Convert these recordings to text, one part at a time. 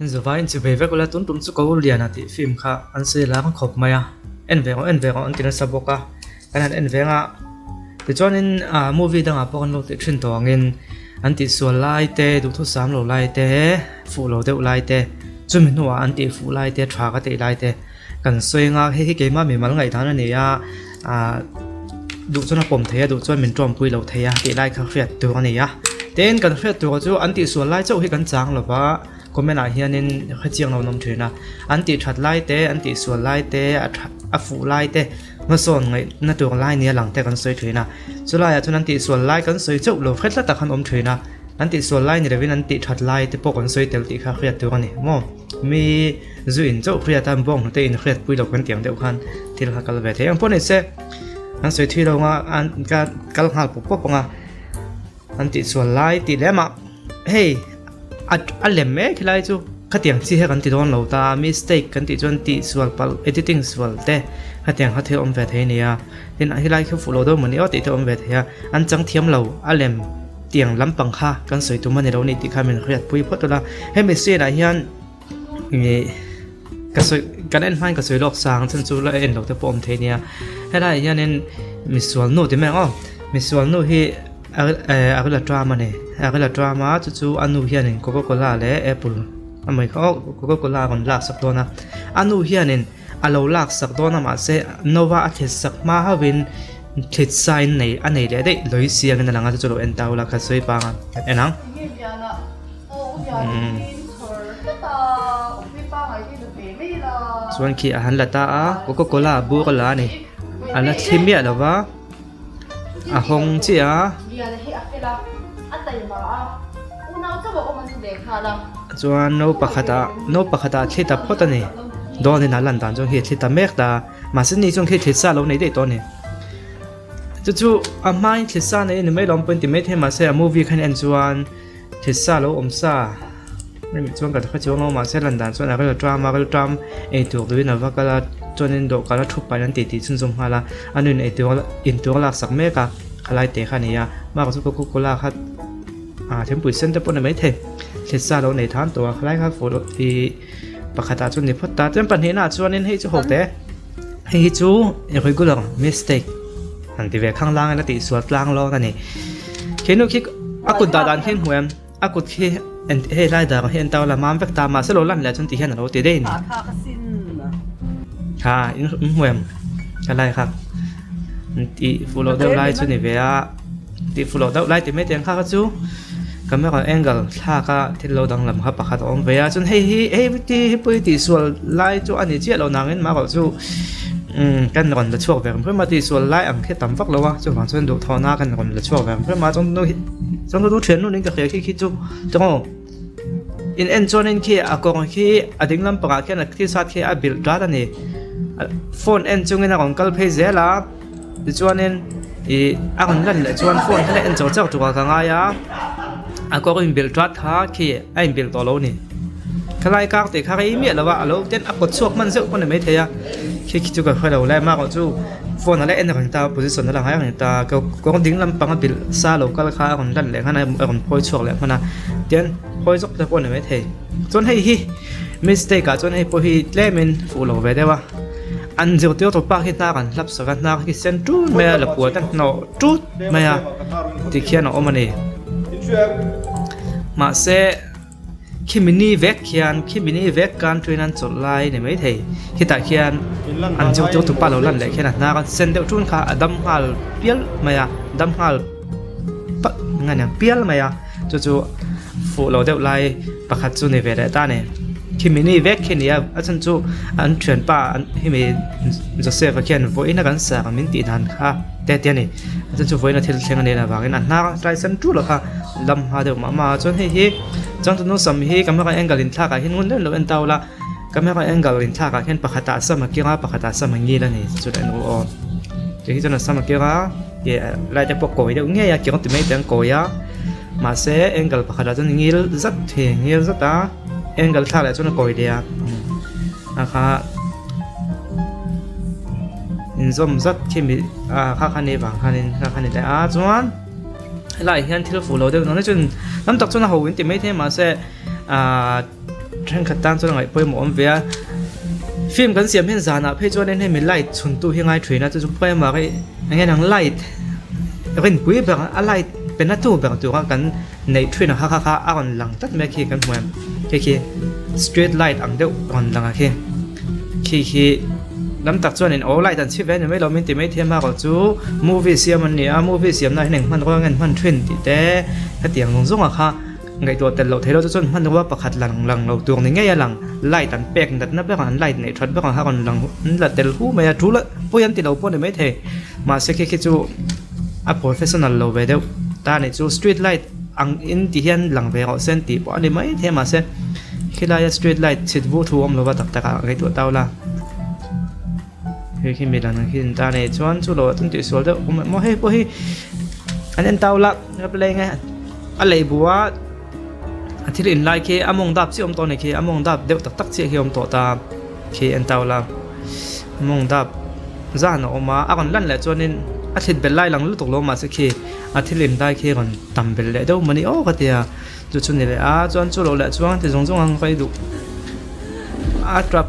Zova in chivei vek ula tun tum chu ko lian a tih film kha an sawi lang khawp mai a en ve ang en ve ang an ti nasa bawk a kan han en veng a tichuanin ah movie dangah pawh kan lo tih thin tawh angin an tihsual lai te duhthusam lo lai te fuh lo deuh lai te chumi hnuah an tihfuh lai te tha ka tih lai te. Kan sawi anga hei hi keimah mimal ngaihdan a ni a, ah duh chuan a pawm thei a duh chuan min tawmpui lo thei a tih lai kha hriat tur a ni a. Tin kan hriat tur chu an tihsual lai chauh hi kan chang lo va, comment ah hianin hrechiang lo an awm thin a. An tih that lai te, an tihsual lai te, a tha a fuh lai te, hmasawn ngaihna tur lai nia lang te kan sawi thin a. Chulaiah chuan an tihsual lai kan sawi chauh lo hret hlat ah khan awm thin a. An tihsual lai ni lovin an tih that lai te pawh kan sawi tel tih kha hriat tur a ni maw? Mi zu in chauh hriat a bawng hnute in hriat pui lo kan tih ang deuh khan thil kha kal ve thei ang pawh ni se an sawi thui lo anga an ka kal nghal pawp pawp anga an tihsual lai tih lem ah hei a a lem mek helai chu khatiang chi hi kan ti dawn lo ta mistake kan tih chuan tihsual palh editing sual te khatiang kha thil awm ve thei a ni a tin helai khi fuh lo deuh mawni aw tih te awm ve thei a an chang thiam lo a lem. Tiang lampang kha kan sawi tum a ni lo ni tih kha min hriat pui phawt ula. Hemi scene ah hian ih ka sawi kan en hmain ka sawi lawk sang chan chu la en lo te pawh awm thei nia. Helaiah hianin misual nu ti mai ang aw misual nu hi a eh a ril a tram a ni a ril a tram a chu chu a nu hianin coca cola leh apple a mai kha aw coca cola a rawn lak sak dawn a a nu hianin a lo lak sak dawn a mahse nova a thlit sak hma hauhin thlit sa in nei a nei leh daih lawi siangin a lang a chu chu lo en ta ula kha sawi pang a kan en ang. Chuan khi a han la ta a coca cola bur a la a ni a la thli miah lo va a hawng chiah a. Chuan no pakhatah no pakhatah thli ta phawt a ni dawnin a lan dan chuan khi a thli ta mek ta mahse ni chuan khi thli sa lo nei daih tawh a ni chu chu a hmain thli sa nei a ni mai lo ang pawhin ti maithei mahse a movie khan en chuan thli sa lo awm sa hemi chuan ka hre chuang lo mahse a lan dan chuan a rel tram a rel tram eitur duhin a va kal a chuanin dawhkan a thu pahin an titi chhunzawm nghal a a nuin eitur intur a laksak mek a khalai te kha a ni a mark chu coca cola kha. Ah thingpui sen te pawh ni maithei thlit sa lo nei than tawh a khalai kha fuh loh ih pakhatah chuan ni phawt ta chuan pahnihna ah chuanin hei chu ho te hei hi chu regular mistake han ti ve khang lang ila tihsual tlang lawk a ni khi nu khi a kut dah dan khi hmu em a kut khi hei lai dar hi en tau la mam vek ta mahse lo lan leh chuan ti hian a lo ti daih a ni ha in hmu em helai kha tih fuh loh deuh lai chu ni ve a. Tih fuh loh deuh lai ti mai teng kha kha chu camera angle thlak a thil lo danglam kha pakhat a awm ve a chuan hei hi hei ti hi pawh hi tihsual lai chu a ni chiah lo nangin mah erawh chu umm kan rawn la chhuak ve reng reng a tihsual lai ang khi a tam vak lo a chuvang chuan duhthawhna kan rawn la chhuak ve reng reng a chuan nu hi chuan nu thiannu nen ka hria khi khi chu chuan in en chuanin khi a kawng khi a ding lampangah khian a thil sat khi a bilh tat a ni phone en chungin a rawn kal phei zel a. Tichuanin ih a rawn lan leh chuan phone kha la en chawk chawk tuk a ka ngai a a kawr inbilh tat kha khi a inbilh tawh lo a ni khalai kar tih kha rei miah lo a a lo ten a kawt chhuak hman zeuh pawh a ni maithei a khi khi chu ka hre lo lai a amaherawh chu phone a la en reng ta position a la ngai reng ta kawr ding lampang a bilh sa lo kal kha a rawn lan leh hman a a rawn phawi chhuak leh hman a tian phawi zawk te pawh a ni maithei chuan hei hi mistake ah chuan hei pawh hi tlemin fuh lo ve deuh a. An zirtir tu pa khi hnar an hlap sak a hnar khi sen tut mai a lapua te hnawh tut mai a tikhian a awm a ni mahse khimi ni vek khian khimi ni vek khan train an chawlh lai ni maithei khitah khian an zirtir tu pa lo lan leh khian a hnar a sen deuh tun kha a dam nghal pial mai a dam nghal pah nge niang pial mai a chu chu fuh lo deuh lai pakhat chu ni ve leh ta a ni khimi ni vek khi a ni a a chhan chu an thianpa an hemi Joseph a khian vawiin a kan sak min tih dan kha te te a ni a chhan chu vawiin a thil thleng a nih avangin a hnar tlai sen tul a kha lam hma deuh mah mah a chuan hei hi changtunu sam hi camera angle inthlak ah hian ngun deuhin lo en ta ula camera angle inthlak ah hian pakhatah sam a keng a pakhatah sam a ngil a ni chu chu en ru aw ti hi chuan a sam a keng a. Ih lai te pawh kawi deuh ngei a keng ti mai te an kawi a mahse angle pakhat ah chuan ngil zat thei ngil zat a angle thlak leh chuan a kawi leh a a kha inzawm zat khi mi ah kha kha ni vang khanin kha kha ni leh a chuan helaiah hian thil fuh lo deuh dawn chuan tam tak chuan a ho in ti maithei mahse ahh. Thenkhat tan chuan a ngaih pawimawh awm ve a. Film kan siam hian zanah phei chuanin hemi light chhun tu hi a ngai thin a chu chu primary eng nge nang light rinpui ber a light pe na tu ber tura kan neih thin ang kha kha kha a rawn lang tlat mai khi kan hmu em khi khi street light ang deuh a rawn lang a khi khi khi lam tak chuanin aw light an chhi ve a ni mai lo min ti maithei a erawh chu movie siam an ni a movie siam na hian eng hmanrua nge an hman thin tih te hetiang zawng zawng ah kha. Ngaihtuah tel loh theih loh chu chuan hmanrua pakhat lang lang lo tur ni ngei a lang. Light an pek natna berah an light neih that berah kha rawn lang an la tel hu mai a, tul a pawi an ti lo pawh a ni maithei. Mahse khi khi chu a professional lo ve deuh ta a nih chu. Street light ang in ti hian lang ve rawh se an tih pawh a ni maithei a mahse khilai a street light chhit vu thu a awm lova tak tak ah ngaihtuah tau la. Hei khi mi lang ang khi an ta nei chuan chu lo ah chuan tihsual deuh awm em aw hei pawh hi an en tau la a play nge a lei bu a a thil in lai khi a mawng dap chiah awm tawh a ni khi a mawng dap deuh tak tak chiah khi a awm tawh ta khi en tau la a mawng dap zan a awm a a rawn lan leh chuanin a thlit belh lai lang lutuk lo mahse khi a thil in lai khi a rawn tam belh leh deuh mawni aw ka tia. Chu chu ni leh a, chuan chu loh leh chuan ti zawng zawng ang ka i duh. A tap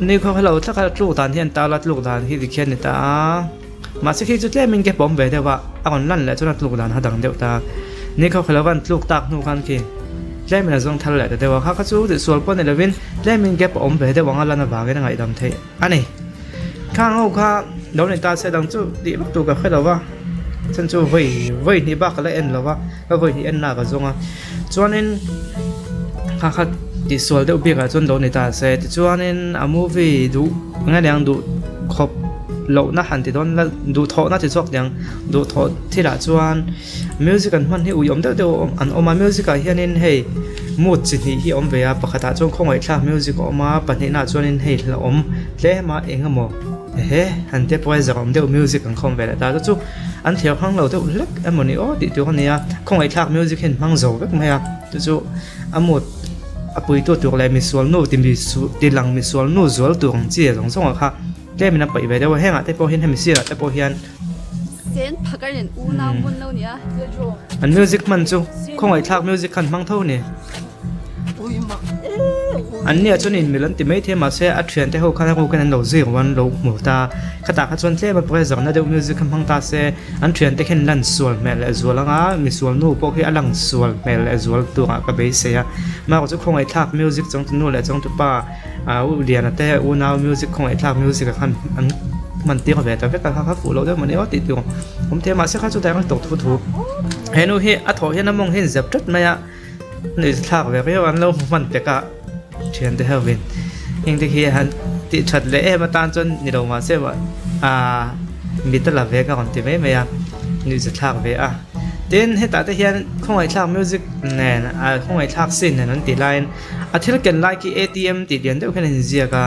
ni khaw lo thlak a tluk dan hian tala tluk dan hi tikhian ni ta a. Mahse khi chu tlem in ke pawm ve deuh a, a rawn lan leh chuan a tluk dan a dang deuh ta. Ni khaw lo van tluk tak hnu khan khi tlem in a zawng thar leh ta deuh a, kha kha chu tihsual pawh ni lovin tlem in ke pawm ve deuh ang a lan avangin a ngaihdam theih a ni. Khang ho kha lo ni ta se dang chu tih vak tur ka hre lo va. Chhan chu vawi vawi hnih bak ka la en lo va ka vawi hnih en na ka zawng a chuanin kha kha tihsual deuh bik ah chuan lo ni ta se tichuanin a movie duh eng aniang duh khawp loh na han ti dawn la duh thawh na ti chhuak teh ang duh thawh thil ah chuan music an hman hi ui awm deuh deuh an awm a music ah hianin hei mood chi hnih hi a awm ve a pakhat ah chuan khawngaih thlak music a awm a pahnih nah chuanin hei hlauhawm tlem a eng emaw. Ehe, han te pawh a zak awm deuh music an khawm ve leh ta chu chu an thiam hang lo deuh hlek emaw ni aw tih tur a nia khawngaihthlak music hian hmang zo vek mai a chu chu a mood a puitu tur leh misual nu ti ti lang misual nu zual tur ang chi zawng zawng ah kha tlem in a paih ve deuh a hengah te pawh hian hemi sirah te pawh hian an music hman chu khawngaihthlak music khan hmang tho a ni. An nia chuan inmil an ti maithei a mahse a thiante ho khan a rukin an lo zui ru an lo hmu ta khatah kha chuan tlem a pressure na deuh music kha hmang ta se an thiante khian lan sual hmel leh zual anga misual nu pawh khi a lang sual hmel leh zual turah ka beisei a mahrawh chu khawngaihthlak music changtu nu leh changtu pa ah u Liana te unau music khawngaihthlak music ah khan an hman tir ve ta vek a kha kha fuh loh deuh mawni aw tih tur awm thei a mahse kha chutah hian tawk thu thu he nu hi a thawh hian a mawng hi a inzep tlat mai a. Nuih thlak ve viau an lo hmu hman pek a thiante ho in heng te khi han tih that leh em atan chuan ni lo mahse aaa mit a la ve ka rawn ti mai mai a nuih za thlak ve a tin hetah te hian khawngaih thlak music nen a khawngaih thlak scene nen an tih laiin a thil ken lai khi atm tih lian deuh hian a inziak a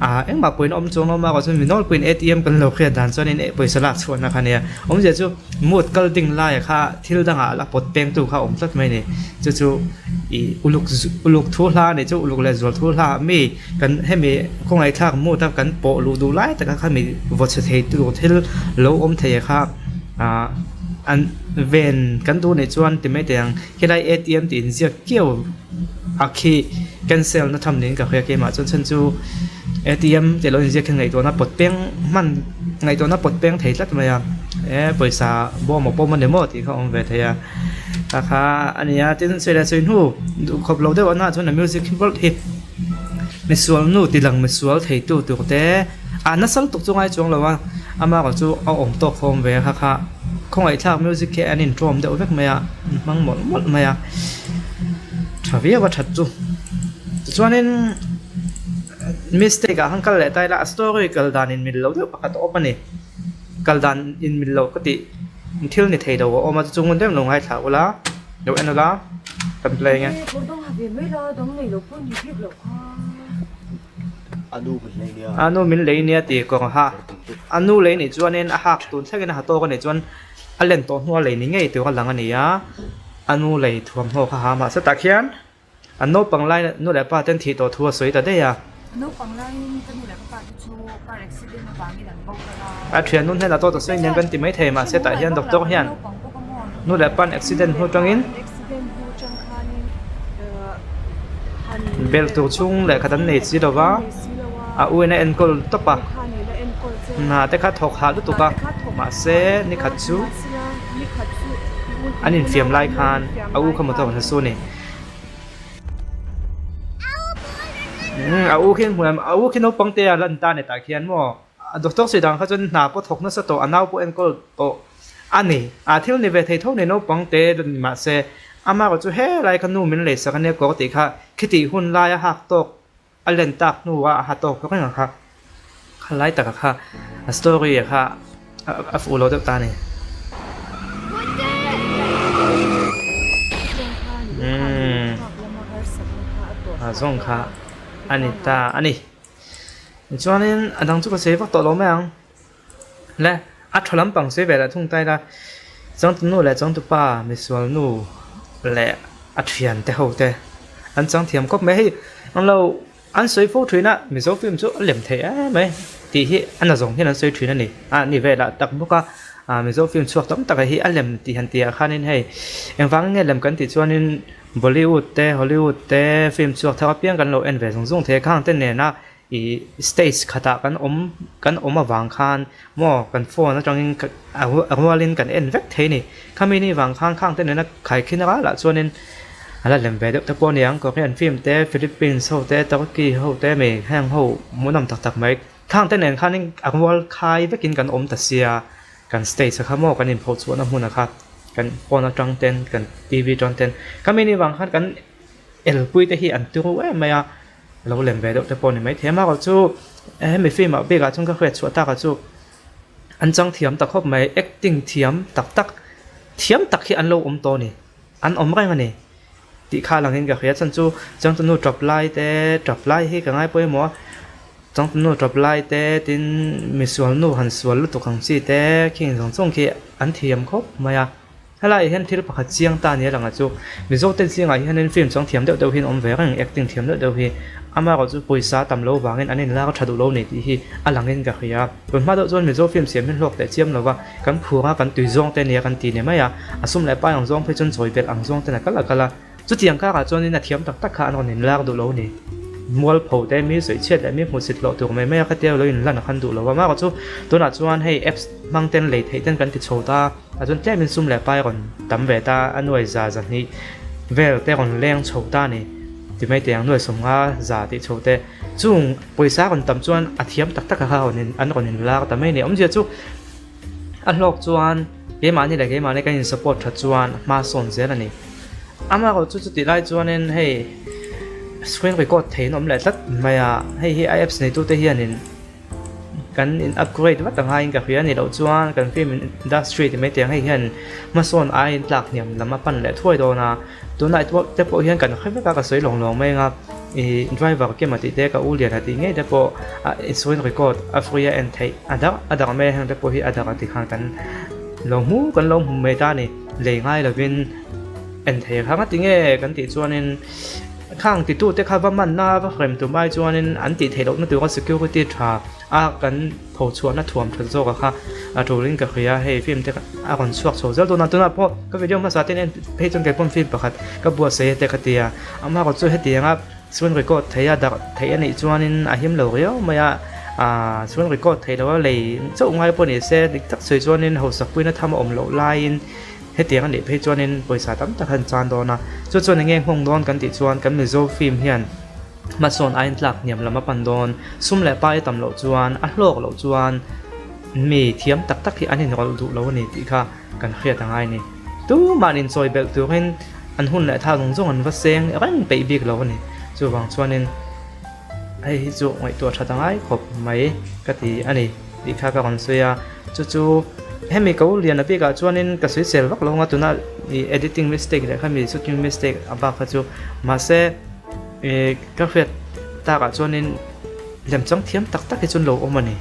aaa engmah pawhin a awm chuang lo a mahse mi nawlpuiin atm kan lo hriat dan chuanin pawisa lak chhuahna kha a nia awmzia chu. Mood kal ding laia kha thil dangah la pawt pengtu kha a awm tlat mai a ni. Chu chu ih uluk uluk thu hla a nih chu uluk leh zual thu hla ah mi kan hemi khawngaihthlak mood a kan pawh luh duh lai taka kha mi vaw chhe thei tur thil lo awm thei kha ah an ven kan duh nih chuan ti mai teh ang helai atm tih inziak kiau a khi cancel na tham niin ka hria keimah chuan chhan chu atm tih lo inziak hian ngaihtuahna pawt peng hman ngaihtuahna pawt peng thei tlat mai a e pawisa bawm a pawm a ni maw tih kha a awm ve thei a kha kha a ni a tin sawi leh sawi hnu duh khawp lo deuh a chuan a music hi mawlh hi misual nu ti lang misual thei tu tur te a nasa lutuk chu ngai chuang lo a amaherawh chu a awm tawk khawm ve a kha kha khawngaihthlak music hi an intawm deuh vek mai a an hmang mawlh mawlh mai a tha viau a that chu tichuanin mistake ah khan kal leh ta ila a story kal dan in mil lo deuh pakhat a awm a ni kal dan in mil lo ka tih thil ni thei lo a awm a chu chu ngun deuh lo ngaithla ula lo en ula kan play ang e. A nu min lei nia tih kawng a ha a nu lei nih chuanin a hak tun thlengin a ha tawk a nih chuan a len tawh hnu a lei ni ngei tur a lang a ni a a nu lei thuamhnaw kha ha mahse tah khian an naupang lai nu leh pa ten thih tawh thu a sawi ta daih a. A thian nu hnenah tawh ta sawi nen kan ti maithei mahse tah hian doctor hian nu leh pa an accident hnu tangin. Belh tur chhung lehkhat an nei si lo va, a u in a enkawl tawp a, hna te kha thawk hah lutuk a, mahse nikhat chu an infiam lai khan a u kha motor a hnasu a ni. A u khi hmuh em? A u khi naupang te a lan ta a ni tah khian maw? Doctor sawi dan kha chuan hna pawh thawk nasa tawh, a nau pawh enkawl tawh a ni. A thil ni ve thei tho nei naupang te ni mahse amah erawh chu helai kha nu min leisak ania kawr tih kha khitih hun laia hak tawk a len tak hnuah a ha tawk reng a kha. Kha lai taka kha a story a kha a fuh lo deuh ta a ni. Umm a zawng kha a ni ta a ni. Tichuanin a dang chu ka sawi vak tawh lo mai ang. Le a tha lampang sawi ve lah thung ta ila changtunu leh changtupa misual nu leh a thian te ho te an chang thiam khawp mai. Hei ang lo an sawi fo thin a Mizo film chu a lem thei em mai tih hi a na zawng hian an sawi thin a ni. A ni ve lah tak bawk a ah Mizo film chhuak tam tak hi a lem tih han tih ah khanin hei engvangin nge lem kan tih chuanin Bollywood te Hollywood te film chhuak thar apiang kan lo en ve zung zung thei a khang te nena Ih stage khatah kan awm kan awm avang khan maw kan phone atangin a rualin kan en vek thei a ni. Khami ni vang khan khang te nena khaikhin a lah chuanin a la lem ve deuh te pawh a ni ang. Korean film te Philippines ho te Turkey ho te mi heng ho hmuhnawm tak tak mai. Khang te nen khanin a rual khai vekin kan awm ta sia kan stage a kha maw kan inphoh chhuahna hmun a kha kan phone atang ten kan T_V atang ten khami ni vang khan kan elpui te hi an turu em mai a. Lo lem ve deuh te pawh a ni maithei a, amaherawh chu hemi film ah bik ah chuan ka hriat chhuah tak ah chu an chang thiam ta khawp mai, acting thiam tak tak thiam tak hi an lo awm tawh a ni, an awm reng a ni tih kha langin ka hria, chhan chu changtunu tap lai te tap lai hi ka ngai pawimawh a, changtunu tap lai te tin misual nu han sual lutuk ang chi te khing zawng zawng khi an thiam khawp mai a. Helaiah hian thil pakhat chiang ta nia lang a chu Mizo te zingah hianin film chang thiam deuh deuh hi an awm ve reng, acting thiam deuh deuh hi. Amaherawh chu pawisa tam lo vangin an inlak tha duh lo ni tih hi a langin ka hria. Tun hma deuh chuan Mizo film siam hi hlawk teh chiam lova kan phur a, kan tui zawng te nia kan ti ni mai a, a sum leh pai ang zawng phei chuan chawi belh ang zawng ten a kal a kal a. Chutiang karah chuanin a thiam tak tak kha an rawn inlak duh lo a ni. Mualpho te mi sawichhiat leh mi hmuhsit hlawh tur mai mai a khatia lo inlan a khan duh lo a. Amaherawh chu tunah chuan hei apps hmang ten lei theih ten kan ti chho ta a chuan tlemin sum leh pai rawn tam ve ta a nuai za zahnih vel te rawn leng chho ta a ni. Ti mai teh ang nuai 50 za tih chho te chung pawisa rawn tam chuan a thiam tak tak a kha an rawn inlak ta mai a ni. Awmzia chu A hlawk chuan keimahni leh keimahni kan in support that chuan hma sawn zel a ni. Amaherawh chu chutih lai chuanin hei screen record thei an awm leh tlat mai a, hei hi a apps neitute hianin kan in upgrade vat a ngaiin ka hria a nih loh chuan kan film industry ti mai teh ang hei hian hmasawn aiin tlak hniam lam a pan leh thuai dawn a. Tunah te pawh hian kan hre vek a ka sawi lawng lawng mai ang a, ih driver kem a tih te ka u lian a tih ngei te pawh a screen record a free a en theih a darh a darh mai a heng te pawh hi a darh a ti khan kan lo hmu kan lo hmu mai ta a ni lei ngai lovin en thei a kha nga tinge kan tih chuanin khang titu te kha va man a va hrem tum ai chuanin an tih theih lohna tura security tha a kan Tho chhuahna thuam that zawk a kha a tulin ka hria hei film te a rawn chhuak chho zel dawn a tunah pawh ka video hmasa ten en phei chuan kei pawn film pakhat ka buatsaih te ka ti a amaherawh chu hetianga screen record thei a darh theih a nih chuanin a him lo riau mai a ah screen record theih loh a lei chauh ngai pawh ni se dik tak sawi chuanin hausak puina tham a awm loh laiin hetiang a nih phei chuanin pawisa tam tak a han chan dawn a chu chuan eng nge nghawng dawn kan tih chuan kan Mizo film hian. Hmasawn aiin tlak hniam lam a pan dawn. Sum leh pai a tam loh chuan, a hlawk loh chuan mi thiam tak tak hi an inrawlh duh lo a ni tih kha kan hriat a ngai a ni. Tumah inchawi belh turin an hun leh tha zawng zawng an va seng reng peih bik lo a ni. Chuvang chuanin hei hi chu ngaihtuah that a ngai khawp mai ka ti a ni tih kha ka rawn sawi a. Chu chu hemi ko lian a bikah chuanin ka sawisel vak lo ang a, tuna editing mistake leh khami shooting mistake a bak kha chu mahse, Ih ka hriat takah chuanin lemchang thiam tak tak hi chu an lo awm a ni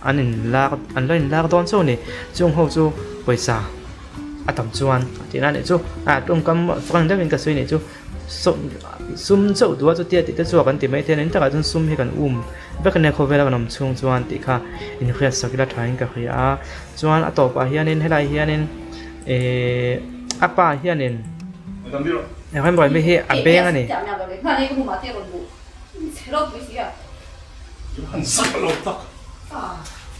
an in lak an lo in lak dawn chauh a ni chung ho chu pawisa a tam chuan a tih na nih chu ah tawngkam frank deuhin ka sawi nih chu sum chauh duh a chutia tih te chu a kan ti maithei a ni takah chuan sum hi kan um vek ania khawvela kan awm chhung chuan tih kha inhriat sak ila thain ka hria a chuan a tawpah hianin helaiah hianin ih a pa hianin. Remruatmi hi a beng a ni.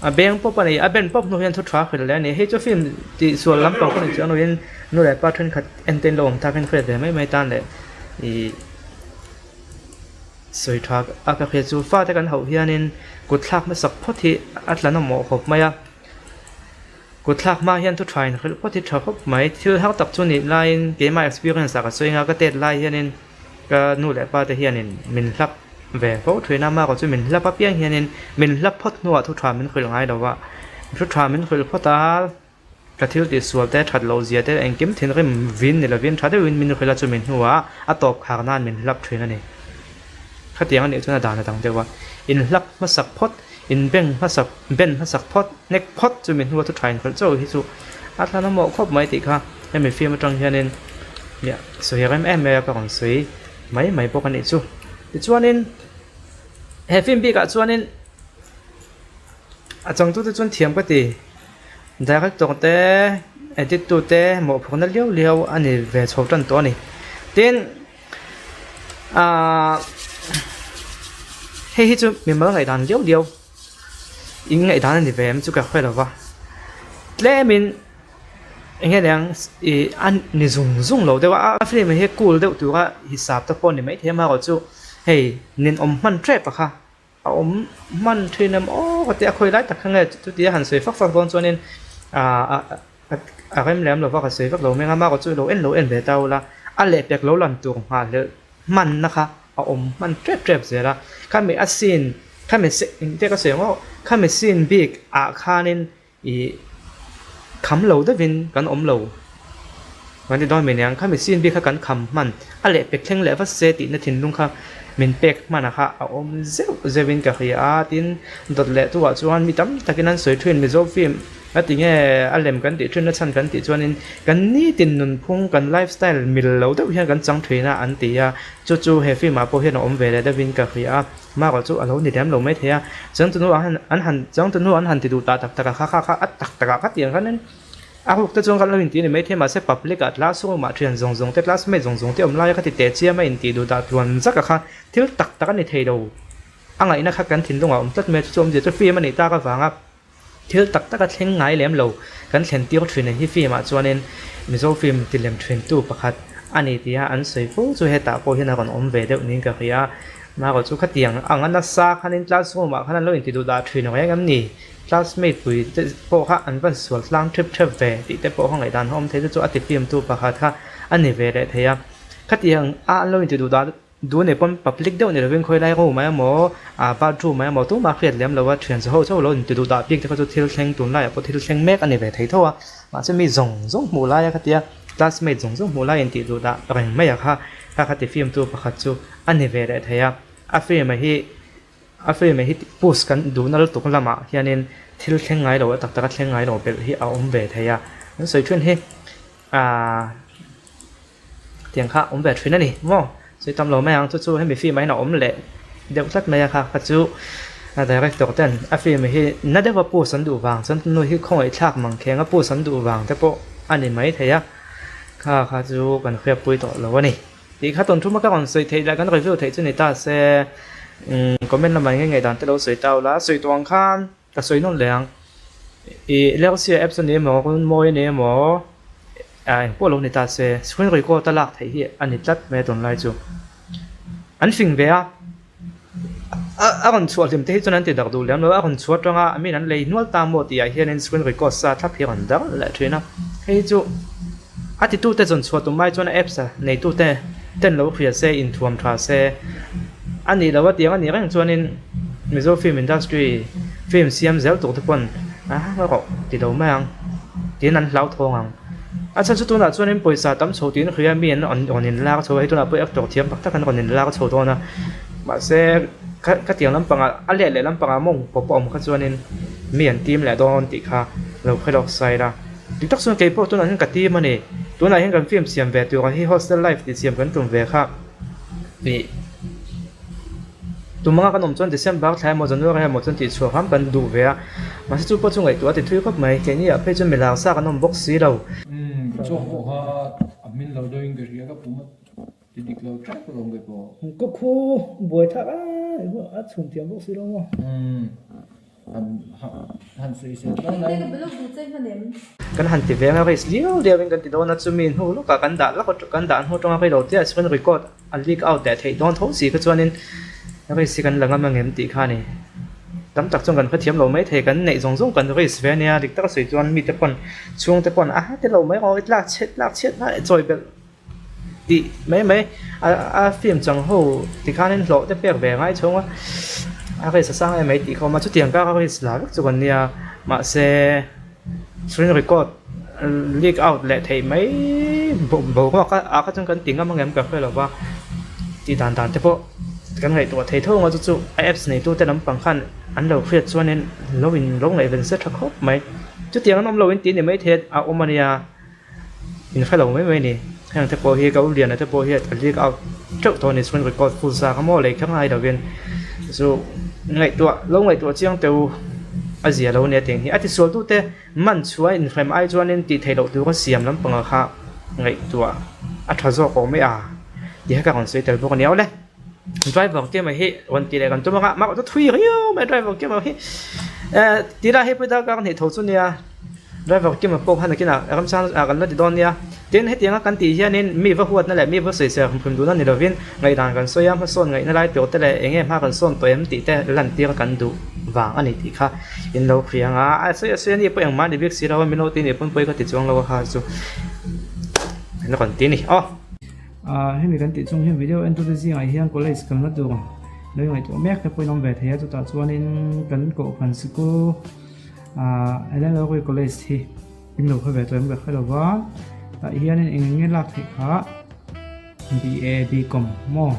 A beng pawp a ni. A ben pawp hnu hian thu tha hrilh leh a ni. Hei chu film tih sual lampang pawh ni chuang loin nu leh pa thenkhat en te in lo awm tak in hriat ve mai mai tan leh ih sawi tha a ka hriat chu fate kan hauh hianin kut thlak hmasak phawt hi a tla nawmawh khawp mai a. Kut thlak hma hian thu tha in hrilh phawt hi tha khawp mai. Thil har tak chu nih laiin keimah experience ah ka sawi anga ka tet lai hianin ka nu leh pa te hianin min hlap ve fo thin a, mahka chu min hlap apiang hianin min hlap phawt hnuah thu tha min hrilh ngai lo a, thu tha min hrilh phawt a ka thil tih sual te that loh zia te engkim thinrim vin ni lovin tha deuhin min hrilh a chumi hnuah a tawp khar nan min hlap thin a ni. Khatiang anih chuan a dan a dang deuh a, inhlap hmasak phawt. In beng hmasak, ben hmasak phawt, hnek phawt chu mi hnua thu tha inhrilh chauh hi chu a thlan a mawh khawp mai tih kha hemi film atang hianin sawi rem em mai a ka rawn sawi mai mai bawk a nih chu. Tichuanin he film bikah chuanin a changtute chuan thiam ka ti, director te, edit tu te mawhphurhna liau liau a ni ve chho tan tawh a ni. Tin. Ahh hei hi chu mimal ngaihdan liau liau in ngaihdan a ni ve em chu ka hre lo va tlemin eng nge niang ih a ni zung zung lo deuh a a film hi cool deuh tura hisap te pawh a ni maithei amaherawh chu hei ninawm hman tep a kha. A awm hman thin em aw ka ti a, khawi lai tak kha nge chutia han sawi fak fak dawn chuanin aah a rem lem lova ka sawi vak lo mai ang a, mah chu lo en lo en ve ta ula a lehpek lo lan tur nghahhlelh hmanna kha a awm hman tep tep zel a, khami a scene khami engte ka sawi ang aw khami scene bik ah khanin Ih kham lo deuhin kan awm lo. Kan ti dawn mai nia, khami scene bik kha kan kham hman a leh pek thleng leh vat se tihna thinlung kha min pek hman a kha a awm zeuh zeuhin ka hria a, tin dawt leh tu ah chuan mi tam takin an sawi thin Mizo film a ti nge a lem kan tih thin na chhan kan tih chuanin kan nitin nunphung kan life style mil lo deuh hian kan chang thin a an ti a, chu chu he film ah pawh hian a awm ve leh deuhin ka hria a. Makawh chu a lo ni lem lo mai thei a, changtunu ah an han changtunu an han ti duh ta tak tak a, kha kha kha a tak tak ah kha tiang khanin a ruk te chuan kan lo inti a ni mai thei a, mahse public ah classroom ah thian zawng zawng te classmate zawng zawng te awm lai a kha ti teh chiam a inti duh dah tluan zak a kha thil tak tak a ni thei lo a ngaihna kha kan thinlung ah a awm tlat mai a, chu chu awmzia chu film a nih tak avanga. Thil tak tak a thleng ngai lem lo. Kan thlen tir thin hi film ah chuanin Mizo film ti lem thin tu pakhat a ni tia an sawi fo chu hetah pawh hian a rawn awm ve deuh niin ka hria a. Marawh chu khatiang ang a nasa khanin classroom ah khan an lo inti duh dah thin reng em ni? Classmate pui te pawh kha an van sual tlang thep thep ve tih te pawh kha ngaihdan a awm thei chu chu a ti film tu pakhat kha a ni ve leh thei a. Khatiang a an lo inti duh dah Duh nei pawn public deuh ni lovin khawi lai room ah emaw ah bathroom ah emaw tumah hriat lem lo a thian chu ho chauh lo inti duh dah bik te kha chu thil thleng tunlai ah pawh thil thleng mek a ni ve thei tho a mahse mi zawng zawng hmuh lai a khatia classmate zawng zawng hmuh lai intih duh dah reng mai a kha kha kha ti film tu pakhat chu a ni ve leh thei a a film hi a film hi push kan duhna lutuk lamah hianin thil thleng ngai lo a tak tak a thleng ngai lo belh hi a awm ve thei a an sawi thin hi ah. Tiang kha awm ve thin a ni maw? Sawi tam lo mai ang chu chu hemi film ah hian a awm leh deuh tlat mai a kha kha chu a director ten a film hi na deuh a post an duh vang chuan nu hi khawngaih thlak mang kheng a post an duh vang te pawh a ni mai thei a kha kha chu kan hriatpui tawh lo a ni tih kha tawn thuma ka rawn sawi theih leh kan review theih chu ni ta se umm comment lamah eng nge ngaihdan te lo sawi ta ula sawi tawh ang khan ka sawi nawn leh ang ih Lersia apps a ni emaw Runmawi a ni emaw. Ah engpawh lo ni ta se, screen record a lak theih hi a ni tlat mai a tunlai chu. An fing ve a, a rawn chhuah hlim te hi chuan an ti darh duh lem lo a, a rawn chhuah atanga a min an lei hnual ta maw tih ah hianin screen record sa thlap hi a rawn darh leh thin a. Hei hi chu a titute zawn chhuah tum ai chuan a apps a neitute ten lo hria se, inthuam tha se a nih loh a tiang a nih reng chuanin Mizo film industry film siam zel tur te pawn a rawh ti lo mai ang tiin an hlauthawng ang. A chhan chu tunah chuanin pawisa tam chho tiin hria mi an rawn in lak chho a, hei tunah pawh actor thiam tak tak an rawn in lak chho dawn a mahse ka tiang lampangah a let leh lampangah mawng pawp a awm kha chuanin mi an tim leh dawn tih kha lo hre lawk side a. Dik tak chuan kei pawh tunah hian ka tim a ni, tunah hian kan film siam ve tur ang hi hostel life tih siam kan tum ve kha ih. Tumanga kan awm chuan December thla emaw January emaw chuan tih chhuah hram kan duh ve a, mahse chu pawh chu ngaihtuah a ti thui khawp mai, keini ah phei chuan mi lar sa kan awm bawk si lo. Umm ka chhuak pawh kha a hmin lo deuhin ka hria ka pum a. Ti dik lo tep alawm kei pawh. Ka khu buai thlak a a chhun thiam bawk si lo maw. Umm han han sawisel tlang lai. Kan han ti veng a race liau liau in kan ti dawn a chumi hnu lawkah kan dah lawk a kan dah hnu atanga reilo chiah chuan record a leak out leh theih dawn tho si kha chuanin race hi kan la ngam angem tih kha a ni. Tam tak chuan kan hrethiam lo mai thei kan neih zawng zawng kan race ve ania dik taka sawi chuan mite pawn chhungte pawn a ti lo mai rawh i tlak chhiat tlak chhiat hma leh chawi belh tih mai mai a a film chang ho tikhanin hlawh te pek ve ngai chhung a a race a sang em mai tih kha a awm a chutiang kar a race la vek chu kan nia mahse screen record leak out leh theih mai boruak ah kha chuan kan ti ngam angem ka hre lo va tih dan dan te pawh kan ngaihtuah thei tho ang a chu chu a apps neitu te lampang khan an lo hriat chuanin lo in lo ngaihven se tha khawp mai chutiang an awm lo in tih ni maithei a awm a nia. In hre lo mai mai a ni. Heng te pawh hi ka u Liana te pawh hi a leak out teuh tawh a ni chuan record full zak a maw lei kher ngai lovin chu ngaihtuah lo ngaihtuah chiang teh u a zia lo nia tih hi a tisual tu te man chhuah inhrem ai chuanin tih theih loh tur a siam lampang kha ngaihtuah a tha zawk awm e a tih kha ka rawn sawi tel bawk a ni awle. Driver te mai hi rawn tih leh kan tum ang a mah chu thui riau mai driver te mai hi eh tilai hei pawh darkar hnih tho chu nia driver te mai pawh khan nakinah ramchang ah kan la ti dawn nia tin hetianga kan tih hianin mi va huatna leh mi va sawisel hrim hrim duhna ni lovin ngaihdan kan sawi a hmasawn ngaihna lai tur te leh eng nge hma kan sawn tawh em tih te lantir kan duh vang a ni tih kha in lo hria ang a a sawi a sawi a ni pawh engmah ni bik si lo a min lo ti nih pawn pawi ka ti chuang lo a kha chu an rawn ti a ni aw. Ahh hemi kan tih chung hian video en tute zingah hian college kalna tur lo ngaihtuah mek te pawhin a awm ve thei a chutah chuanin kan kohhran sikul ahh Ellen college hi in lo hre ve tawh em ka hre lo va tah hianin eng eng nge lak theih kha B_A B_Com maw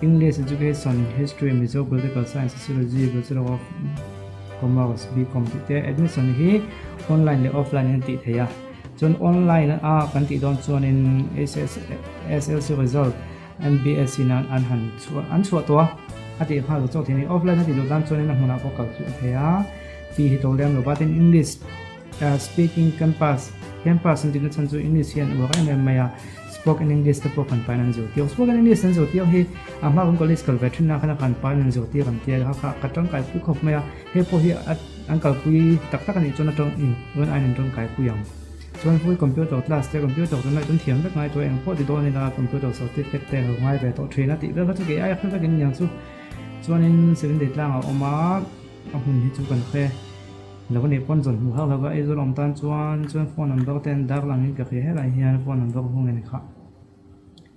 English Education History Mizo Political Science Sociology Bachelor of Commerce B_Com tih te admission hi online leh offline in a tih theih a. Chuan online a kan tih dawn chuanin SSLC result MBSC nan an han chhuah an chhuah tawh a, a tih nghal chawk thei a ni. Offline a tih duh tan chuanin a hmunah pawh kal chu a thei a, fee hi to lem lo va. Tin English speaking campus campus an tihna chhan chu English hian uar em em mai a, spoken English te pawh kan pain an zirtir. Spoken English an zirtir hi a hma kan college kal ve thin na khan a kan pain an zirtir an tia kha kha ka tangkaipui khawp mai a. Hei pawh hi a an kalpui tak tak a nih chuan a tawng in rawn ain an tawng kaipui ang. Chuan full computer class te computer chu nai chuan thiam vek ngai tawh eng pawh ti dawn ila computer certificate te lo ngai ve tawh thin a tih vel kha chu kei aia hre vek in niang chu. Chuanin Seven Day tlang a awm a, a hmun hi chu kan hre lo a nih pawn zawn hmuh har lova Aizawl awm tan chuan chuan phone number te an dar lang in ka hria helai hian phone number hung en kha.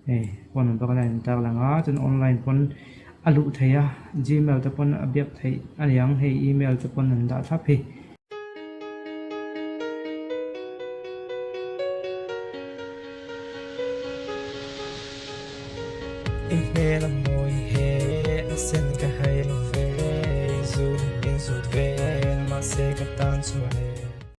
Hei phone number a in tar lang a chuan online pawn a luh theih a gmail te pawn a biak theih a ni ang hei email te pawn an dah thlap hi. I hmel a mawi.